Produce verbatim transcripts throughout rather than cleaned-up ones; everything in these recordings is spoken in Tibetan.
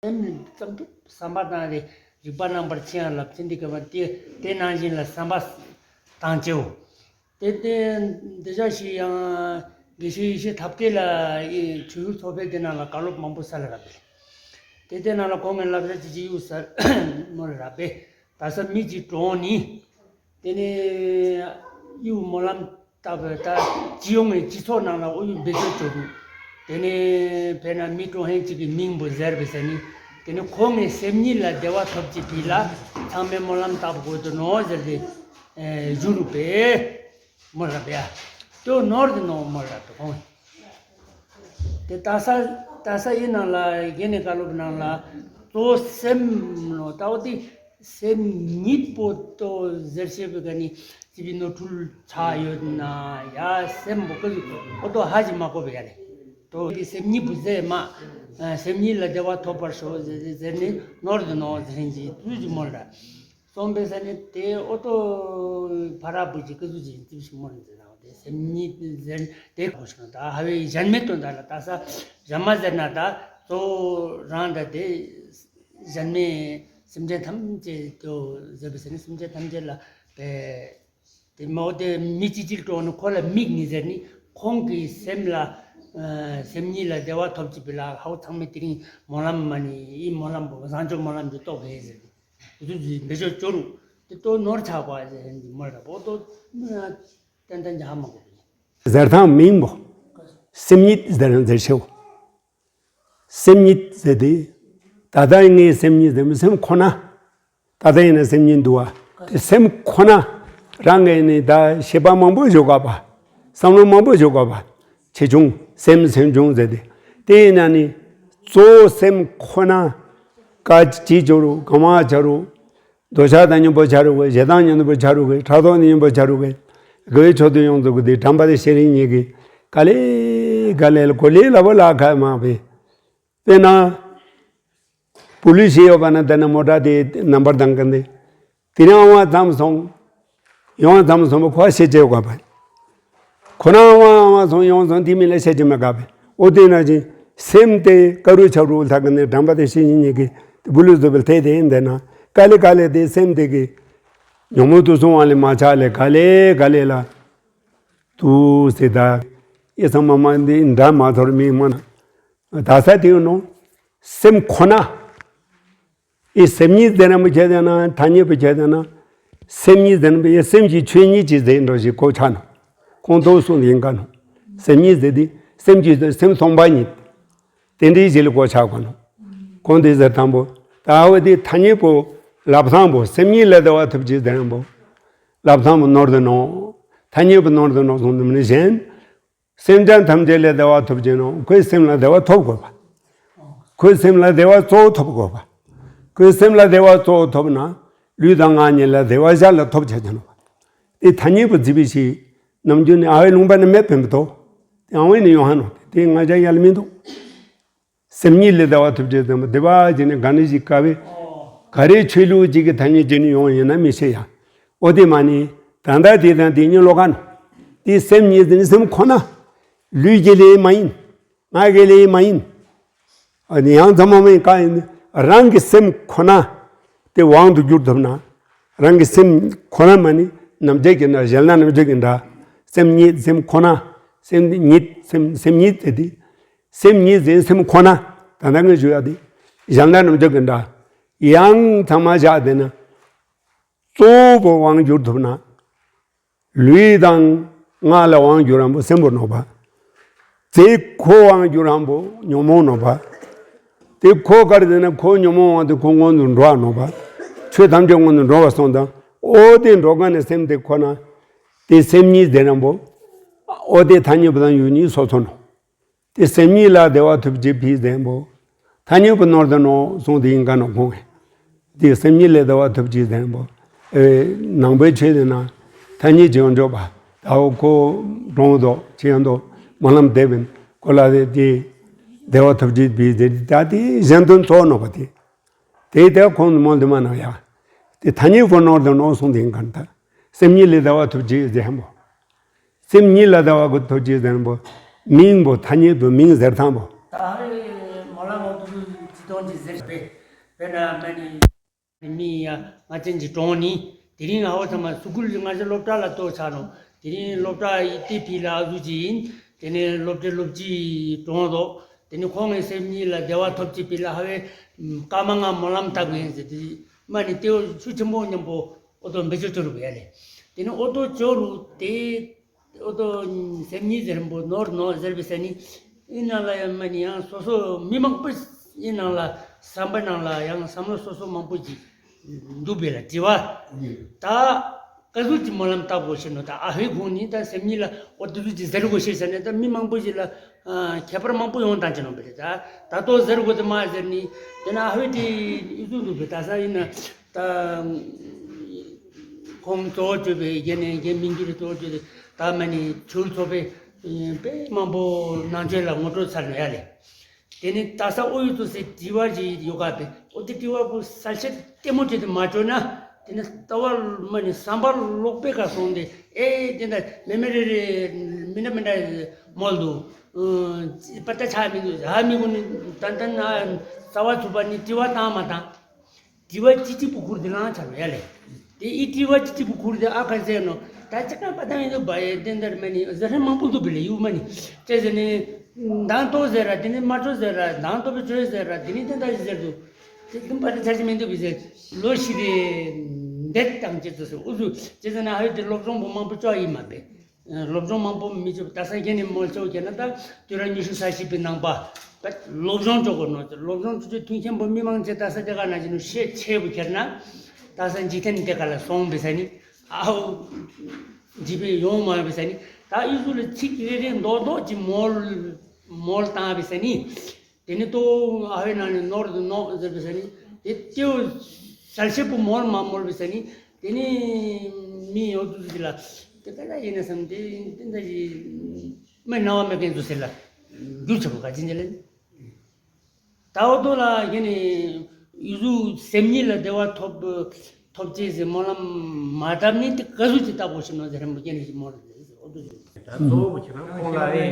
སེམས་ནི་བསམ་གྲུབ་བསམ་པ་དང་རེ་རིག་པ་རྣམ་པར་ཕྱེ་ཡང་ལབ་ཚེ་འདི་ག་བ་དེ་དེ་ནང་བཞིན་ལ་བསམ་པ་དང་བཅས་འོ། དེ་དེ་འདི་ཅག་ཞིག་ཡང་དགེ་བཤེས་ཡེ་ཤེས་ཐབས་མཁས་ལ་ཡི་ཆོས་ཡུལ་ཚོགས་པའི་དེ་ནང་ལ་བཀའ་སློབ་མང་པོ་ས་ལ་རག་པས། དེ་དེ་ནང་ལ་གོང་ངས་བསླབ་བྱ་ཅི་ཅི་གཡུག་ས་མོ་ལ་རག་པས། ད་ས་མི་གཅིག་གྲོངས་ནི། དེ་ནས་གཡུ་སྨོན་ལམ་བཏབ་པའི་ད་སྤྱི་ཡོངས་ཀྱི་སྤྱི་ཚོགས་ནང་ལ་ཨུ་ཡུ་འབེལ་ཚོགས་བཅོ་དགོས། དེ་ནས་དཔེར་ན་མི་གྲོངས་ཧན་གཅིག་གི་མིང་པོ་ཟེར་བའི་ས་ནི། དེ་ནས་ཁོང་གི་སེམས་ཉིད་ལ་བདེ་བ་ཐོབ་ཅིག་དེ་ལ་ཚང་མས་སྨོན་ལམ་བཏབ་དགོས་དུ་ནོ་ཟེར་ཏེ་ཞུ་རུ་པས། མོ་ར་བས། དོ་ནོར་དུ་ནོ་མོ་ར་དུ་ཁོང་། དེ་ལྟ་ས་ལྟ་ས་ཡི་ནང་ལ་གཞན་ནས་བཀའ་སློབ་ནང་ལ་གཙོ་སེམས་ལོ་ལྟ་བུ་དེ་སེམས་ཉིད་པོ་ཏོ་ཟེར་བཤད་པའི་ག་ནི་སྤྱི་པའི་ནོར་འཁྲུལ་ཆགས་ཡོད་ན་ཡ་སེམས་པོ་ཀ་ཟུ་ཨོ་ཏོ་ཧ་ཅི་མ་གོ་བའི་ཡ་རེད། ཏོ་དེ་སེམས་ཉིད་པོ་ཟེར་མ་སེམས་ཉིད་ལ་བདེ་བ་ཐོབ་པར་ཤོག་ཟེར་ཟེར་ནས་ནོར་དུ་ནོ་ཟེར་གྱི་ཏུ་ཅི་མོ་ར། གསུངས་པའི་ས་ནི་དེ་ཨོ་ཏོ་ཕ་ར་བུ་ཅི་ཀ་ཟུ་ཅི་ཙིབ་ཤི་མོ་ར་ཟེར་ན། དེ་སེམས་ཉིད་ཟེར་དེ་གོ་ཤི་ན་ད་ཧ་བའི་གཞན་མེད་དོན་དག་ལ་ད་ས་གཞན་མ་ཟེར་ན་ད་གཙོ་བོ་རང་ད་དེ་གཞན་མེད་སེམས་ཅན་ཐམས་ཅད་དོ་ཟེར་བའི་ས་ནི་སེམས་ཅན་ཐམས་ཅད་ལ་དེ་དེ་མོ་དེ་མི་གཅིག་གཅིག་གྲོགས་ནི་ཁོ་ལ་མིག་ནི་ཟེར་ནི་ཁོང་གི་སེམས་ལ་སེམས་ཉིད་ལ་བདེ་བ་ཐོབ་ཅི་པི་ལ་ཧའུ་ཚང་མས་དེ་རིང་སྨོན་ལམ་མ་ནི་ཡི་སྨོན་ལམ་པོ་བཟང་སྤྱོད་སྨོན་ལམ་གྱི་རྟོགས་པའི་ཟེར་ནི། དེ་ཚོ་འབད་ཆོག་ཅོ་རུ། དེ་ལྟོ་ནོར་ཆག་པ་ཟེར་མོ་ར་པོ་ཏོ་ཏན་ཏན་ཇ་ཧ་མ་གོ་བ་ཡིན། ཟེར་ཐང་མིང་པོ། སེམས་ཉིད་ཟེར་ཟེར་ཤེའོ། སེམས་ཉིད་ཟེར་དེ། ད་ལྟ་ངའི་སེམས་ཉིད་ཟེར་མི་སེམས་ཁོ་ན། ད་ལྟ་ཡིན་ན་སེམས་ཉིད་འདུག་བ། དེ་སེམས་ཁོ་ན། རང་གི་ནི་ད་ཤེས་པ་མང་པོ་ཞིག་དགོས་པ། བསམ་བློ་མང་པོ་ཞིག་དགོས་པ། ཆེ་ཆུང་སེམས་སེམས་ཆུང་ཟེར་དེ། དེ་ཡིན་ན་ནི། གཙོ་བོ་སེམས་ཁོ་ན། ཀ་ཅི་ཅོ་རུ་གང་མ་ཆ་རུ། འདོད་ཆགས་དང་མཉམ་པོ་ཆ་རུ་གི་ཞེ་སྡང་མཉམ་པོ་ཆ་རུ་གི་ཕྲག་དོག་དང་མཉམ་པོ་ཆ་རུ་གི། དགེ་བའི་ཕྱོགས་དུ་ཡོངས་རྫོགས་ཀྱི་དེ་དྲན་པ་དེ་ཤེས་རིག་གཉིས་ཀྱི། ག་ལེ་ག་ལེ་ལ་གོ་ལེ་ལ་བོ་ལ་ཁ་མ་བེ། དཔེར་ན། པུ་ལི་ཤི་ཡོད་པ་ན་དེ་ན་མོ་ཊ་དེ་ནམ་བར་དང་ཀན་དེ། དེ་རིང་ཨང་བ་ཙམ་སོང་། ཡོང་བ་ཙམ་སོང་བ་ཁོ་ཤེས་བྱེད་དགོས་པ། ཁོ་རང་ཨང་བ་ཨང་བ་སོང་ཡོང་སོང་དེ་མི་ལ་ཤེས་བྱེད་མི་དགའ་བས། ཨོ་དེ་ན་ཅིང་སེམས་དེ་ཀ་རུ་ཆག་རུ་ལྷག་གི་ནས་དྲན་པ་དེ་ཤེས་ཡིན་ཉིད་ཀྱི་དེ་བུ་ལུ་བཟོ་བའི་ཐད་དེ་ཡིན་དེ་ན་ག་ལེ་ག་ལེ་དེ་སེམས་དེ་གི་ཉོན་མོངས་དུག་གསུམ་དབང་ལས་མ་ཆགས་ལས་ག་ལེ་ག་ལེ་ལ་དུ་སེ་ད་ཨེ་ཚང་མ་མ་འདི་འདྲ་མ་ཐོར་མི་མ་ན་ད་ས་དེ་ཡོད་ནོ་སེམས་ཁོ་ན། ཨི་སེམས་ཉིད་ཟེར་ན་མི་ཁྱད་ཟེར་ན་ཐ་སྙད་པོ་ཁྱད་ཟེར་ན། སེམས་ཉིད་ཟེར་ན་མི་ཡ་སེམས་ཀྱི་ཆོས་ཉིད་ཀྱི་ཟེར་འགྲོ་ཞིག་གོ་ཆ་ནོ། ཁོང་ཏོ་གསུངས་ཡིན་ག་ནོ། སེམས་ཉིད་ཟེར་དེ་སེམས་ཀྱི་སེམས་སྟོང་པ་ཉིད། དེ་འདྲའི་ཞིག་ལ་གོ་ཆ་གོ་ནོ། ཁོང་དེ་ཟེར་དང་པོ། ད་བ་དེ་ཐ་སྙད་པོ་ལབ་ཐང་པོ་སེམས་ཉིད་ལ་བདེ་བ་ཐོབ་ཅིག་ཟེར་ན་པོ། ལབ་ཐང་པོ་ནོར་དུ་ནོ། ཐ་སྙད་པོ་ནོར་དུ་ནོ་གསུངས་དུ་མི་ནི་གཞན། སེམས་ཅན་ཐམས་ཅད་ལ་བདེ་བ་ཐོབ་ཅེ་ནོ། ཁོའི་སེམས་ལ་བདེ་བ་ཐོབ་དགོས་པ། ཁོའི་སེམས་ལ་བདེ་བ་གཙོ་བོ་ཐོབ་དགོས་པ། ཁོའི་སེམས་ལ་བདེ་བ་གཙོ་བོ་ཐོབ་ན། ལུས་དང་ངག་གཉིས་ལ་བདེ་བ་ཞར་ལ་ཐོབ་ཆ་ཅེ་ནོ། དེ་ཐ་སྙད་པོ་བརྩི་བའི་ཕྱིར། ནམ་རྒྱུན་ནི་ཨ་བའི་ལུང་པ་ནི་མེད་པའི་མི་ཐོག་དེ་ཨང་བའི་ནི་ཡོང་ཧ་ནོ། དེ་ང་ཅག་ཡལ་མི་འདུག་སེམས་ཉིད་ལས་བདེ་བ་ཐོབ་ཅེས་དང་བདེ་བ་ཅེས་ནི་ག་ནི་ཞིག་དཀའ་བས། ག་རེ་ཆོས་ལུགས་ཅིག་གི་ཐ་སྙད་ཅིག་ནི་ཡོང་ཡིན་ན་མི་ཤེས་ཡ། ཨོ་དེ་མ་ནི། ད་ལྟ་དེ་དང་དེ་གཉིས་ལོ་ག་ནོ། དེ་སེམས་ཉིད་ཟེར་ནི་སེམས་ཁོ་ན། ལུས་ཀྱི་ལས་མ་ཡིན། ངག་གི་ལས་མ་ཡིན། ཨ་ནི་ཡང་ཚང་མ་མ་ཡིན་ག་ཡིན། རང་གི་སེམས་ཁོ་ན། དེ་དབང་དུ་བསྒྱུར་ཐུབ་ན། རང་གི་སེམས་ཁོ་ན་མ་ནི་ནམ་རྒྱུན་གྱི་འདྲ་གཞན་ལ་ནམ་རྒྱུན་གྱི་འདྲ། སེམས་ཉིད་སེམས་ཁོ་ན། སེམས་ཉིད་སེམས་སེམས་ཉིད་ཟེར་དེ། སེམས་ཉིད་ཟེར་སེམས་ཁོ་ན། ད་ལྟ་ངས་ཞུ་ཡ་དེ། གཞན་ལ་ནམ་རྒྱུན་གྱི་འདྲ། ཡང་ཚང་མ་བཞག་བསྡད་ན། གཙོ་བོ་དབང་བསྒྱུར་ཐུབ་ན། ལུས་དང་ངག་ལ་དབང་བསྒྱུར་རམ་པོ་སེམས་པོ་ནོར་བ། དེ་ཁོ་དབང་བསྒྱུར་རམ་པོ་ཉོན་མོངས་ནོར་བ། དེ་ཁོ་གར་དེ་ན་ཁོ་ཉོན་མོངས་དབང་དུ་ཁོ་སྔོན་དུ་འགྲོ་བ་ནོར་བ། ཆོས་ཐམས་ཅད་སྔོན་དུ་འགྲོ་བ་སོང་དང་ཨོ་དེ་འགྲོ་ག་ནས་སེམས་དེ་ཁོ་ན། དེ་སེམས་ཉིད་དེ་རམ་པོ། ཨོ་དེ་ཐ་སྙད་པོ་དང་ཡུལ་ཉིད་སོ་སོ་ནོ། དེ་སེམས་ཉིད་ལ་བདེ་བ་ཐོབ་ཅེས་ཕིའི་ཟེར་ན་པོ། ཐ་སྙད་པོ་ནོར་དུ་ནོ་གསུངས་དེ་ཡིན་ག་ནོ་ཁོང་གིས། དེ་སེམས་ཉིད་ལས་བདེ་བ་ཐོབ་ཅེས་ཟེར་ན་པོ། ཨེ་ནང་པའི་ཆོས་དེ་ན་ཐ་སྙད་ཅིག་ཡོང་འཇོག་པ། ད་འོ་ཁོ་གྲོངས་དོ་ཅི་ཡང་དོ་སྨོན་ལམ་འདེབས་པས་ཁོ་ལ་དེ་དེ་བདེ་བ་ཐོབ་ཅེས་ཕིའི་ཟེར་ད་དེ་གཞན་དོན་གཙོ་བོ་ནོ་པ་དེ། དེ་ལྟར་ཁོང་དུ་མོ་འདི་མ་ན་ཡ། དེ་ཐ་སྙད་པོ་ནོར་དུ་ནོ་གསུངས་དེ་ཡིན་ག་ན་ད། སེམས་ཉིད་ལས་བདེ་བ་ཐོབ་ཅེས་ཟེར་ན་པོ། སེམས་ཉིད་ལ་བདེ་བ་གོ་ཐོབ་ཅེས་ཟེར་ན་པོ། མིང་པོ་ཐ་སྙད་པོ་མིང་ཟེར་ཐང་པོ། ད་ཧ་རེ་མོ་ལ་མོ་དུ་ སྟོན་གྱི་ཟེར་བས། དཔེར་ན་མ་ནི་མི་ཡ་ང་ཅན་གྱི་གྲོང་ནི་དེ་རིང་ཨ་བོ་ཚང་མ་སུ་ཀུལ་ང་ཅན་སློབ་གྲྭ་ལ་གཏོགས་ཆ་ནོ། དེ་རིང་སློབ་གྲྭ་ཡི་དེ་ཕི་ལ་ཨ་ཟུ་ཅི་ཡིན། དེ་ནས་སློབ་གྲྭའི་སློབ་སྤྱི་གྲོང་དོ། དེ་ནས་ཁོང་ངའི་སེམས་ཉིད་ལ་བདེ་བ་ཐོབ་ཅིག་པི་ལ་ཧ་བའི་སྐར་མ་ལྔ་སྨོན་ལམ་བཏབ་གི་ཡིན་ཟེར་དེ་མ་ནི་ཏེའོ་ཆུ་ཆེན་པོ་མཉམ་པོ་ཨོ་ཏོ་འབེ་ཅོ་ཅོ་རུ་བས་ལེ། དེ་ནས་ཨོ་ཏོ་ཅོ་རུ་དེ། ཨོ་ཏོ་སེམས་ཉིད་ཟེར་མོ་ནོར་ནོ་ཟེར་བའི་ས་ནི། ཨི་ནང་ལ་ཡང་མ་ནི་ཡང་སོ་སོ་མི་མང་པོ་ཨི་ནང་ལ་བསམ་པ་ནང་ལ་ཡང་བསམ་བློ་སོ་སོ་མང་པོ་ཅིག་འདུག་པས་ལ་དྲི་བ། ད་ག་ཟུག་ཅིག་སྨོན་ལམ་བཏབ་དགོས་ཤེས་ནོ། ད་ཨ་ཧོའི་ཁོང་ནི་ད་སེམས་ཉིད་ལ་ཨོ་ཏོ་ཟུག་ཅིག་ཟེར་དགོས་ཤེས་ཟེར་ནས་ད་མི་མང་པོ་ཞིག་ལ་ཁྱད་པར་མང་པོ་ཡོང་བཏང་ཅི་ནོ་པས་ད་ད་ཏོ་ཟེར་དགོས་དེ་མ་ཟེར་ནི། དེ་ན་ཨ་ཧོའི་དེ་ཨི་ཟུག་འདུག་པས་ད་ས་ཡིན་ན། ད་ཁོང་གཙོ་བོ་བརྗོད་པའི་རྒྱན་ནས་རྒྱན་མི་འགྱུར་གཙོ་བོ་བརྗོད་དེ་ད་མ་ནི་ཆོས་ཚོགས་པའི་དཔེ་མང་པོ་ནང་ཆོས་ལ་ངོ་སྤྲོད་ཚར་ནས་ཡ་ལེ། དེ་ནི་ད་ས་ཨོ་ཡུ་ཏུ་སེ་དྲི་བ་ཞིག་ཡོད་ག་པས་ཨོ་དེ་དྲི་བ་པོ་གསལ་བཤད་ལྟད་མོ་བྱས་ཏེ་མ་བཅོས་ན་དེ་ནི་ལྟ་བ་མ་ནི་བསམ་པ་ལོག་པའི་ཁ་སོང་སྟེ་ཨེ་དེ་འདྲ་མེ་མེ་རེ་རེ་མི་འདྲ་མི་འདྲ་མོལ་འདུག་པ་ད་ཆ་མི་འདུག་ཧ་མི་གོ་ནི་ཏན་ཏན་ན་རྩ་བ་ཚུགས་པ་ནི་དྲི་བ་བཏང་མ་བཏང་། དྲི་བ་ཅི་གཅིག་པུ་ཁུར་དེ་ལང་ཆ་རོ་ཡ་ལེ། དེ་ཨི་དྲི་བ་ཅི་གཅིག་པུ་ཁུར་དེ་ཨ་ཁ་ཟེར་ནོ། ད་ཅི་ཀ་པ་ཏང་ཡིན་དུ་བ་ཡེ་དེ་འདར་མ་ནི་ཟེར་ཧྲན་མང་པོ་འདུག་པི་ལེ་ཡུ་མ་ནི། ཅེ་ཟེར་ནི། མདང་ཏོ་ཟེར་ར་དེ་ནི་མ་ཏོ་ཟེར་ར་མདང་ཏོ་པི་ཅོ་ཟེར་ར་དེ་ནི་དེ་འདྲ་ཞིག་ཟེར་འདུག་དེ་དུམ་པ་དེ་ཆ་ཞིག་མི་འདུག་པི་ཟེར། ལོ་ཤི་རེ། འདེད་དང་ཅེ་ཚོ་ཟེར་ཨུ་ཟུ་ཅེ་ཟེར་ན་ཧ་ཡོད་དེ་སློབ་སྦྱོང་པོ་མང་པོ་ཅོ་ཡིན་མ་པེ། སློབ་སྦྱོང་མང་པོ་མི་བྱེད་པ་ད་ས་གཞན་ནས་མོལ་ཆོག་ཁྱེར་ན་ད་དུས་རབས་ཉི་ཤུ་རྩ་གཅིག་པའི་ནང་པ་ད་སློབ་སྦྱོང་ཆོག་གོ་ནོ། སློབ་སྦྱོང་ཆོག་ཆོག་མཐུན་རྐྱེན་པོ་མི་མང་ཆེ་ད་ས་དེ་ག་ན་བྱེད་ནོ་ཤེས་ཆེ་བོ་ཁྱེར་ན་ད་ས་འཇིག་རྟེན་དེ་ག་ལ་སོང་བའི་ས་ནི་ཨའོ་འཇིག་པའི་ཡོང་མ་བའི་ས་ནི་ད་ཨི་ཟུ་ལ་ཚིག་རེ་རེ་མདོག་མདོག་ཅིག་མོལ་མོལ་བཏང་བའི་ས་ནི། དེ་ནི་ཏོ་ཨ་ཧོའི་ནང་ནས་ནོར་དུ་ནོག་ཟེར་བའི་ས་ནི། དེ་ཏེའུ་གསལ་བཤད་པོ་མོལ་མ་མོལ་བའི་ས་ནི། དེ་ནི་མི་ཡོད་དུ་དུ་ལ་དེ་ལྟ་ཡིན་ན་བསམ་དེ་དེ་འདྲ་ཞིག་མི་སྣང་བ་མེད་མཁན་ཚོ་ཟེར་ལ་རྒྱུ་ཆེ་བོ་ག་ཅི་འཇལ་ལེན། ད་འོ་དོ་ལ་ཡིན་ནི་ཡུ་ཟུ་སེམས་ཉིད་ལ་བདེ་བ་ཐོབ། ཐོབ་ཅེས་སི་སྨོན་ལམ་མ་བཏབ་ནི་དེ་ག་ཟུག་ཅིག་བཏབ་དགོས་ཤེས་ནོ་ཟེར་རན་པོ་རྒྱན་ནས་ཞིག་མོ་རེད་ཟེར་འོ་དོ་ཞིག་ད་གཙོ་བོ་ཁྱེད་རང་ཁོང་ལ་ཨེ་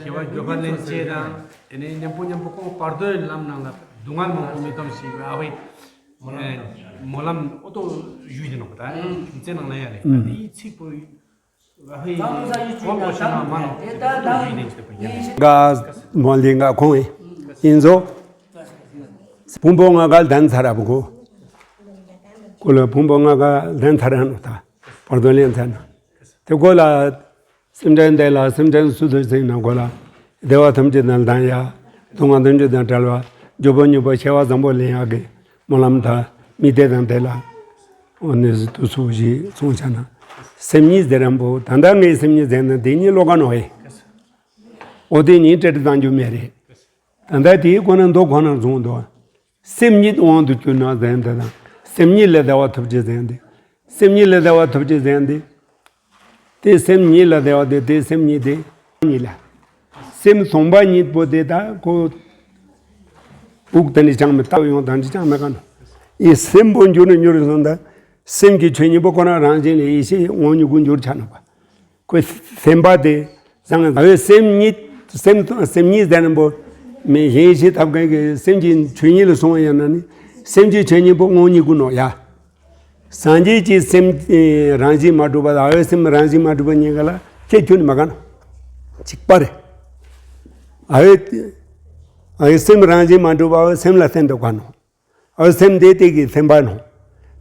ཞི་བ་འགྱོད་པ་ལེན་ཅེས་དང་དེ་ནས་མཉམ་པོ་མཉམ་པོ་ཁོང་བར་དོའི་ལམ་ནང་ལ་སྡུག་བསྔལ་མང་པོ་མི་གཏོང་ཞིག་ཨ་བའི་སྨོན་ལམ་འོ་དོ་ཞུས་ཀྱི་ནོ་ད་ཚེ་ནང་ལ་ཡ་རེད་དེའི་ཚིག་པོ། ག་མོ་ལི་ག་ཁོང་ཡིན་ཟོ། ཕུང་པོ་ལྔ་ག་ལྡན་ཚར་བ་གོ། ཁོ་ལ་ཕུང་པོ་ལྔ་ག་ལྡན་ཚར་ཡ་ནོ་ད། བར་དོ་ལེན་ཚར་ན། དེ་ཁོ་ལ། སེམས་ཅན་འདས་ལ་སེམས་ཅན་སུ་དུ་ཟིན་ན་གོ་ལ། བདེ་བ་ཐམས་ཅད་དང་ལྡན་ཡ། སྡུག་བསྔལ་ཐམས་ཅད་དང་བྲལ་བ། འགྱོད་པ་མྱོས་པ་ཆེ་བ་བཟང་པོ་ལེན་ཡ་གི་སྨོན་ལམ་དང་མི་དེ་དང་དེ་ལ། འོ་ནི་དུ་སུ་ཞིག་སོང་ཆ་ན། སེམས་ཉིད་ཟེར་རན་པོ་ད་ལྟ་ངའི་སེམས་ཉིད་ཟེར་ན་དེ་ཉིད་ལོ་ག་ནོ་ཧེ། འོ་དེ་ཉིད་བྲལ་དུ་བཏང་རྒྱུ་མེད་རེད། ད་ལྟ་དེའི་སྒོ་ནས་མདོ་ཁོ་ན་བཟུང་དོ། སེམས་ཉིད་དབང་དུ་གྱུར་ན་ཟེར་འདི་དང་སེམས་ཉིད་ལས་བདེ་བ་ཐོབ་ཅེས་ཟེར་འདི། སེམས་ཉིད་ལས་བདེ་བ་ཐོབ་ཅེས་ཟེར་འདི། དེ་སེམས་ཉིད་ལ་བདེ་བ་དེ་དེ་སེམས་ཉིད་དེ་ཉིད་ལ། སེམས་སྟོང་པ་ཉིད་པོ་དེ་དག་ཁོ། དབུགས་དེ་ནི་ཅང་མི་ལྟ་བུ་ཡོང་དང་ཅི་ཅང་མི་ག་ནོ། ཡི་སེམས་པོ་འགྱུར་ནས་འགྱུར་སོང་ད། སེམས་ཀྱི་ཆོས་ཉིད་པོ་ཁོ་ན་རང་བཞིན་ལས་ཡེ་ཤེས་དབང་ཉིད་ཀུན་འགྱུར་ཆ་ནོ་པ། ཁོའི་སེམས་པ་དེ་བཟང་ངན་བའི་སེམས་ཉིད་སེམས་སེམས་ཉིད་ཟེར་ན་པོ་མི་གཞན་ཤེས་ཐབས་མཁན་གྱི་སེམས་ཀྱི་ཆོས་ཉིད་ལ་སོང་བ་ཡིན་ན་ནི་སེམས་ཀྱི་ཆོས་ཉིད་པོ་དབང་ཉིད་ཀུན་ནོ་ཡ། སངས་རྒྱས་ཀྱི་སེམས་རང་བཞིན་མ་གྲུབ་པ་དང་ཨ་བའི་སེམས་རང་བཞིན་མ་གྲུབ་པ་གཉིས་ཀ་ལ་ཁྱད་ཁྱོན་ནི་མ་ག་ནོ། གཅིག་པ་རེད། ཨ་བའི་ཨ་བའི་སེམས་རང་བཞིན་མ་གྲུབ་པ་ཨ་བའི་སེམས་ལ་བརྟེན་འདུག་ག་ནོ། ཨ་སེམས་དེ་དེ་གི་སེམས་པ་ནོ།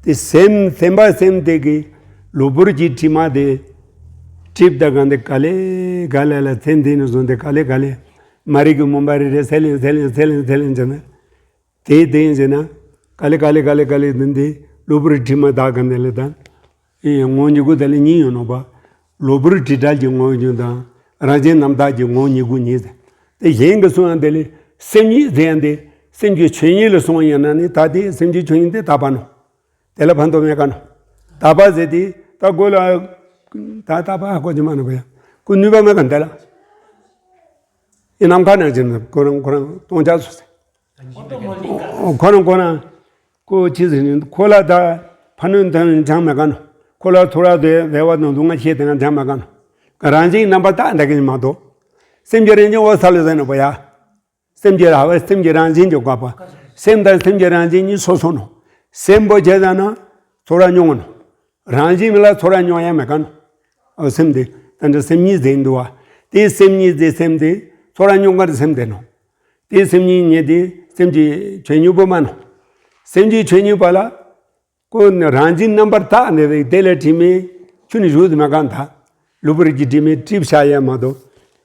དེ་སེམས་སེམས་པ་སེམས་དེ་གི་གློ་བུར་གྱི་དྲི་མ་དེ་གྲིབ་དང་གང་དེ་ག་ལེ་ག་ལེ་ལ་ཚེ་འདི་ནས་བཟུང་སྟེ་ག་ལེ་ག་ལེ་མ་རིག་གི་མུན་པ་རེ་རེ་སེལ་ཡིན་སེལ་ཡིན་སེལ་ཡིན་སེལ་ཡིན་བྱས་ན། དེ་དེ་ཡིན་བྱས་ན་ག་ལེ་ག་ལེ་ག་ལེ་ག་ལེ་འདི་འདི་གློ་བུར་དྲི་མ་དག་གང་དེ་ལ་དང་། ཨེ་ངོ་བོ་ཉིད་ཀུན་དེ་ལ་གཉིས་ཡོད་ནོ་པ། གློ་བུར་དྲི་བྲལ་གྱི་ངོ་བོ་ཉིད་དང་རང་བཞིན་རྣམ་དག་གི་ངོ་བོ་ཉིད་ཀུན་གཉིས་ཟེར། དེ་གཞན་གྱི་གསུང་ཡང་དེ་ལས་སེམས་ཉིད་ཟེར་ཡང་དེ་སེམས་ཀྱི་ཆོས་ཉིད་ལ་སོང་བ་ཡིན་ན་ནི་ད་དེ་སེམས་ཀྱི་ཆོས་ཉིད་དེ་དག་པ་ནོ། དེ་ལ་ཕན་ཐོགས་མེད་ཀ་ནོ། དག་པ་ཟེར་དེ་ད་གོ་ལ་ད་དག་པ་ཧ་གོ་གྱི་མ་ནོ་གོ་ཡ་ཁོ་ནུས་པ་མེད་ཀ་འདི་ལ། ཨེ་ནམ་མཁའ་ནང་བཞིན་ཁོ་རང་ཁོ་རང་སྟོང་ཆ་སོ་ཟེར། ཁོ་རང་ཁོ་རང་ཁོ་ཅི་ཟེར་ནི་ཁོ་ལ་ད་ཕ་ནུན་དང་ཅང་མེད་ག་ནོ། ཁོ་ལ་ཐུ་ར་དེ་རེ་བ་དང་སྡུག་བསྔལ་ཤེས་དེ་ང་ཅང་མེད་ག་ནོ། རང་བཞིན་རྣམ་པར་དག་འདྲ་གི་མ་གཏོགས། སེམས་ཀྱི་རང་བཞིན་འོད་གསལ་ལ་ཟེར་ནོ་པ་ཡ། སེམས་ཀྱི་ར་བ་སེམས་ཀྱི་རང་བཞིན་གྱི་འགོག་པ། སེམས་དང་སེམས་ཀྱི་རང་བཞིན་གཉིས་སོ་སོ་ནོ། སེམས་པོ་བྱས་ཙང་ན་ཚོར་བ་མྱོང་ངོ་ནོ། རང་བཞིན་མི་ལ་ཚོར་བ་མྱོང་ཡ་མེད་ཀ་ནོ། ཨོ་སེམས་དེ་ད་འདྲ་སེམས་ཉིད་ཟེར་འདུག་བ། དེ་སེམས་ཉིད་དེ་སེམས་དེ་ཚོར་བ་མྱོང་གར་སེམས་དེ་ནོ། དེ་སེམས་ཉིད་ཉིད་དེ་སེམས་ཀྱི་ཆོས་ཉིད་པོ་མ་ནོ། སེམས་ཀྱི་ཆོས་ཉིད་པ་ལ། ཁོ་ནི་རང་བཞིན་རྣམ་པར་དག་ནི་རེད། དེ་ལས་དྲི་མའི་ཆུ་ནི་ཞུགས་མ་གང་ཐ། གློ་བུར་གྱི་དྲི་མས་དཀྲིས་བྱ་ཡས་མ་གཏོགས།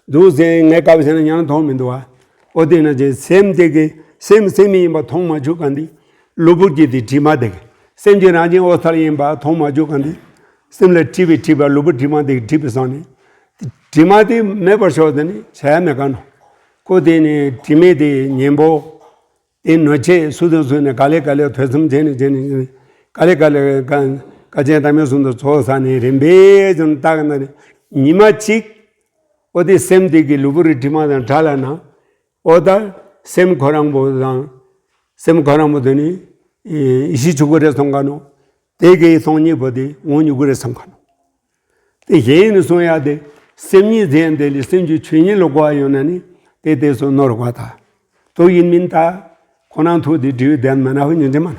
འདུག་ཟེར་ངས་བཀབ་ཟེར་ན་ཉན་མཐོང་མི་འདུག་བ། ཨོ་དེ་ན་ཅེ་སེམས་དེ་གི་སེམས་སེམས་ཡིན་པ་མཐོང་མ་བཅུག་གང་དེ། གློ་བུར་གྱི་དེ་དྲི་མ་དེ་གི་སེམས་ཀྱི་རང་བཞིན་འོད་གསལ་ཡིན་པ་མཐོང་མ་བཅུག་གང་དེ། སེམས་ལ་དཀྲིས་པའི་དཀྲིས་པ་གློ་བུར་དྲི་མ་དེ་གི་དཀྲིས་པའི་སང་ནི། དྲི་མ་དེ་མེད་པར་ཤོག་དེ་ནི་བྱ་ཡས་མེད་ག་ནོ། ཁོ་དེ་ནི་དྲི་མེད་དེ་གཉེན་པོ། དེ་ནོ་ཆེ་སུ་དང་སུ་ནས་ག་ལེ་ག་ལེ་ཐོས་བསམ་བྱས་ནས་བྱས་ནས་ག་ལེ་ག་ལེ་ག་ག་ཅན་ད་མེད་གསུམ་དུ་ཚོགས་ས་ནས་རིམ་པས་ཀྱང་བརྟག་ན་ཉི་མ་གཅིག་ཨོ་དེ་སེམས་དེ་གི་གློ་བུར་དྲི་མ་དང་བྲལ་ལ་ན་ཨོ་ད་སེམས་ཁོ་རང་པོ་དང་སེམས་ཁོ་རང་པོ་དེ་ནི་ཡེ་ཤེས་ཆོས་སྐུ་རེད་སོང་ག་ནོ། དེ་གའི་སོང་ཉིད་པོ་དེ་ངོ་ཉིད་སྐུ་རེད་སོང་ག་ནོ། དེ་གཞན་ནི་གསུང་ཡ་དེ་སེམས་ཉིད་ཟེར་ཡ་དེ་ལས་སེམས་ཀྱི་ཆོས་ཉིད་ལ་གོ་བ་ཡོད་ན་ནི་དེ་དེ་སོ་ནོར་བ་ད། དུ་ཡིན་མིན་ད། ཁོ་ན་ཐུག་དེ་འབྲས་བུ་ལྡན་མ་ན་ཧུ་ཉིན་དེ་མ་ན།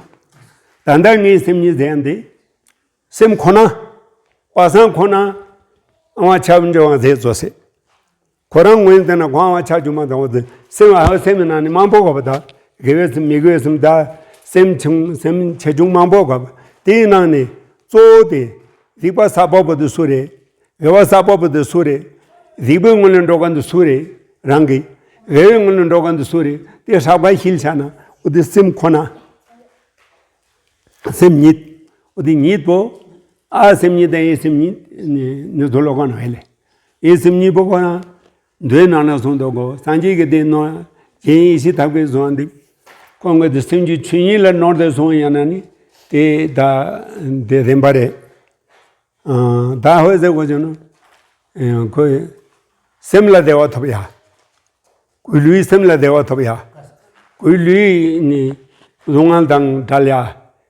ད་ལྟ་ངའི་སེམས་ཉིད་ཟེར་ཡ་དེ། སེམས་ཁོ་ན། པ་སང་ཁོ་ན། ཨ་མ་ཆབ་འཇོག་བ་ཟེར་ཙོ་ཟེར། ཁོ་རང་ངོས་འཛིན་ན་གོང་བ་ཆ་རྒྱུ་མ་དང་བ་ཟེར་སེམས་ཨ་སེམས་ནང་ནས་མང་པོ་གོ་བ་དང་དགེ་བའི་སེམས་མི་དགེ་བའི་སེམས་དང་སེམས་ཆུང་སེམས་ཆེ་ཆུང་མང་པོ་གོ་བ་དེའི་ནང་ནས་གཙོ་བོ་དེ་སྡིག་པ་བསགས་པ་པོ་དེ་སུ་རེད། དགེ་བ་བསགས་པ་པོ་དེ་སུ་རེད། སྡིག་པའི་ངོས་ལ་འགྲོ་ག་འདི་སུ་རེད། རང་གི་དགེ་བའི་ངོས་ལ་འགྲོ་ག་འདི་སུ་རེད། དེ་ཧྲག་པ་ཤིལ་ཆ་ན་འོ་དེ་སེམས་ཁོ་ན། སེམས་ཉིད། འོ་དེ་ཉིད་པོ། ཨ་སེམས་ཉིད་དང་ཨེ་སེམས་ཉིད་ནི་ནི་དུ་ལོ་ག་ན་ཧེ་ལེ། ཨེ་སེམས་ཉིད་པོ་ཁོ་ན། མདོའི་ནང་ན་གསུངས་འདུག་གོ། སངས་རྒྱས་ཀྱི་བསྟན་ནོ། གཞན་ཡེ་ཤེས་ཐབས་ཀྱིས་བཟུང་འདི། ཁོང་གི་དེ་སེམས་ཀྱི་ཆོས་ཉིད་ལ་ནོར་དེ་སོང་ཡང་ན་ནི། དེ་ད་དེ་རན་པ་རེད། ཨ་ད་ཧོས་ཟེར་གོ་ཅེ་ནོ། ཨེ་ཁོས་སེམས་ལ་བདེ་བ་ཐོབ་ཡ། གུས་ལུས་སེམས་ལ་བདེ་བ་ཐོབ་ཡ། གུས་ལུས་ནི་སྡུག་བསྔལ་དང་བྲལ་ཡ།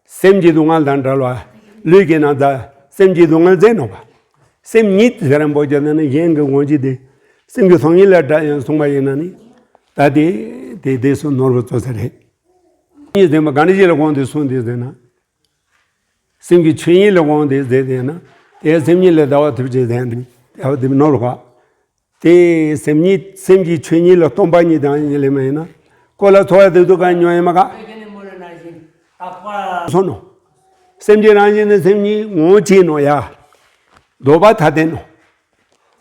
སེམས་ཀྱི་སྡུག་བསྔལ་དང་བྲལ་བ། ལུས་ཀྱི་ན་ད་སེམས་ཀྱི་སྡུག་བསྔལ་ཟད་ནོ་བ། སེམས་ཉིད་ཟེར་རན་པོ་ཅེ་ན་ནི་གཞན་གྱི་ངོ་ཅི་དེ། སེམས་ཀྱི་སོང་ཉིད་ལ་བྲལ་ཡང་གསུངས་པ་ཡིན་ན་ནི། ད་དེ་དེ་དེ་སུ་ནོར་བུ་ཙོ་ས་རེད། ཉིད་ཟེར་མ་ག་ནི་ཞིག་ལ་དགོངས་ཏེ་གསུངས་ཏེ་ཟེར་ན། སེམས་ཀྱི་ཆོས་ཉིད་ལ་དགོངས་ཏེ་ཟེར་ཏེ་ན། དེ་སེམས་ཉིད་ལ་ཟླ་བ་ཐུབ་ཅེས་ཟེར་ཏེ་ཟླ་བ་དེ་ནོར་བ། དེ་སེམས་ཉིད་སེམས་ཀྱི་ཆོས་ཉིད་ལ་སྟོང་པ་ཉིད་དང་ཉིད་ལས་མ་ཡིན་ན། ཁོ་ལ་ཚོར་བ་དེ་དུ་གང་ཉོ་ཡིན་མ་ག་སོ་ནོ། སེམས་ཀྱི་རང་བཞིན་ནི་སེམས་ཉིད་ངོ་བོ་ཅི་ནོ་ཡ། ལྡོག་པ་ཐ་དད་ནོ།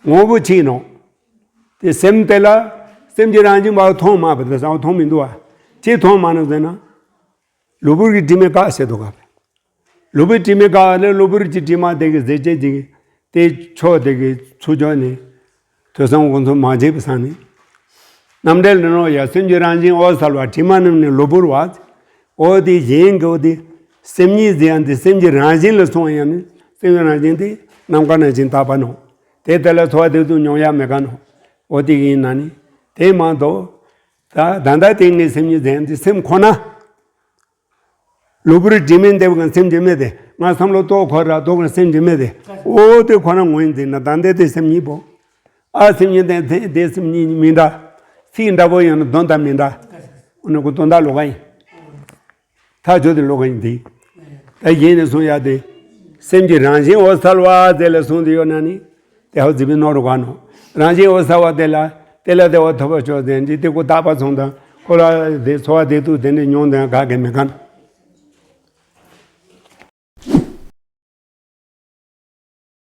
ངོ་བོ་ཅི་ནོ། དེ་སེམས་དེ་ལ་སེམས་ཀྱི་རང་བཞིན་པ་མཐོང་མ་པ་དེ་ས་མཐོང་མི་འདུག་བ། ཅི་མཐོང་མ་ནོ་ཟེར་ན། གློ་བུར་གྱི་དྲི་མས་བཀག་བྱེད་དོ་ག་གློ་བུར་དྲི་མས་བཀག་ལས་གློ་བུར་གྱི་དྲི་མ་དེ་གི་ཟེར་བྱེད་ཅིག་དེ་ཕྱོགས་དེ་གི་ཚུར་ཕྱོགས་ནས་ཐོས་བསམ་སྒོམ་གསུམ་མ་བྱས་པའི་སང་ནས། རྣམ་འགྲེལ་ལས་ནོ་ཡ་སེམས་ཀྱི་རང་བཞིན་འོད་གསལ་བ་དྲི་མ་རྣམས་ནི་གློ་བུར་བ། འོ་དེ་གཞན་གྱི་འོ་དེ་སེམས་ཉིད་ཟེར་ཡང་དེ་སེམས་ཀྱི་རང་བཞིན་ལ་སོང་ཡང་ནི་སེམས་ཀྱི་རང་བཞིན་དེ་ནམ་མཁའ་ནང་བཞིན་དག་པ་ནོ། དེ་དེ་ལ་ཚོར་བ་དེ་ཚོ་མྱོང་ཡ་མེད་ག་ནོ། འོ་དེ་ཡིན་ན་ནི་དེ་མ་གཏོགས་ད་ད་ལྟ་དེ་ངའི་སེམས་ཉིད་ཟེར་ཡང་དེ་སེམས་ཁོ་ན། གློ་བུར་དྲི་མས་འདེབས་ཀྱང་སེམས་ཀྱི་མེད་དེ། ང་བསམ་བློ་ཏོག་ཁོ་ར་ཏོག་ཀྱང་སེམས་ཀྱི་མེད་དེ། འོ་དེ་ཁོ་རང་ངོས་འཛིན་ན་ད་འདི་དེ་སེམས་ཉིད་པོ། ཨ་སེམས་ཉིད་དེ་དེ་དེ་སེམས་ཉིད་མི་འདྲ། ཚིག་འདྲ་པོ་ཡོད་ན་དོན་དག་མི་འདྲ། འོ་ན་ཁོ་དོན་དག་ལོག་ག་ཡིན། ཐག་ཆོད་དེ་ལོག་ག་ཡིན་དེ། ད་གཞན་ནས་གསུང་ཡ་དེ། སེམས་ཀྱི་རང་བཞིན་འོད་གསལ་བ་དེ་ལ་གསུངས་ཏེ་ཡོད་ན་ནི། དེ་ཧ་ཟི་བི་ནོ་རུ་ག་ནོ། རང་བཞིན་འོད་གསལ་བ་དེ་ལ་དེ་ལ་བདེ་བ་ཐོབ་པ་ཆོག་ཟེར་འདི་དེ་ཀོ་བརྟག་པ་སོང་དང་ཁོ་ལ་དེ་ཚོར་བ་དེ་དུ་དེ་འདྲ་མྱོང་དང་ག་གེ་མེད་ག་ནོ།